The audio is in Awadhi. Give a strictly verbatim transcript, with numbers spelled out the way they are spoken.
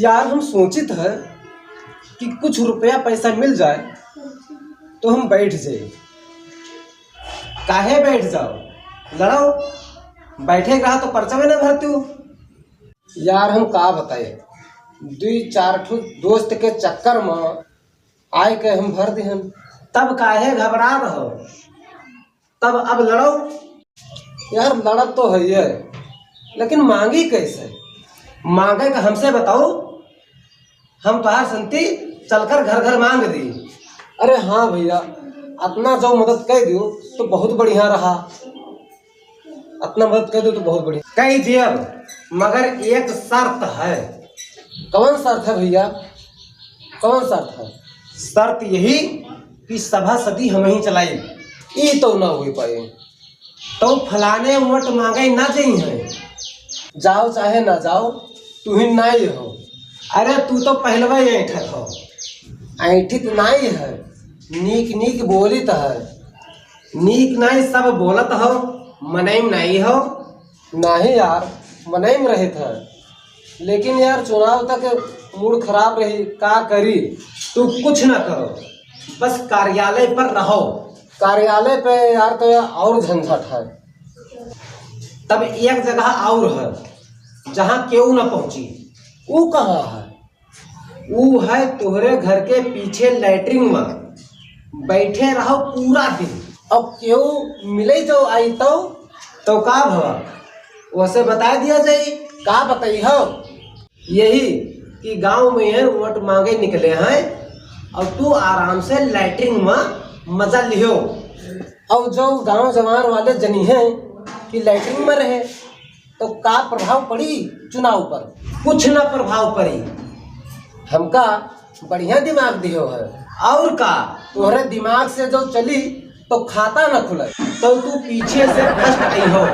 यार, हम सोचित है कि कुछ रुपया पैसा मिल जाए तो हम बैठ जाए। काहे बैठ जाओ, लड़ो। बैठे के रहा तो पर्चा में ना भरती हो। यार, हम का बताए, दुई चार ठो दोस्त के चक्कर में आए के हम भर दिहन। तब काहे घबरा रहो, तब अब लड़ो। यार, लड़त तो है ये, लेकिन मांगी कैसे? मांगे का हमसे बताओ, हम तोहार संती चलकर घर घर मांग दी। अरे हाँ भैया, अतना जो मदद कर दियो तो बहुत बढ़िया रहा, अतना मदद कर दियो तो बहुत बढ़िया। कह दियो, मगर एक शर्त है। कौन शर्त है भैया, कौन शर्त है? शर्त यही कि सभा सदी हम ही चलाई। ई तो ना हो पाए। तो फलाने वोट मांगे ना जइहैं। जाओ चाहे ना जाओ, तुहिन नाई हो। अरे, तू तो पहलवा ऐंठत हो। ऐंठित नाई है, नीक नीक बोलित है। नीक नाई सब बोलत हो, मनई नाई हो। नाहीं यार, मनई में रहित है, लेकिन यार चुनाव तक मूड खराब रही, का करी? तू कुछ ना करो, बस कार्यालय पर रहो। कार्यालय पे यार तो यार और झंझट है। तब एक जगह और है जहाँ केहू ना पहुँची। ऊ कहाँ है? ऊ है तोहरे घर के पीछे लैट्रिन में। बैठे रहो पूरा दिन। अब केहू मिले जो आई तो? तो का भवा, वैसे बता दिया जाई। का बताई हो? यही कि गांव में है वोट मांगे निकले हैं और तू आराम से लैट्रिन में मजा लियो। और जो गांव जवार वाले जनी हैं कि लैट्रिन में रहे, तो का प्रभाव पड़ी चुनाव पर? कुछ ना प्रभाव पड़ी। हमका बढ़िया दिमाग दियो है। और का? तोहरे दिमाग से जो चली तो खाता न खुले। तो तू पीछे से फर्स्ट आई हो।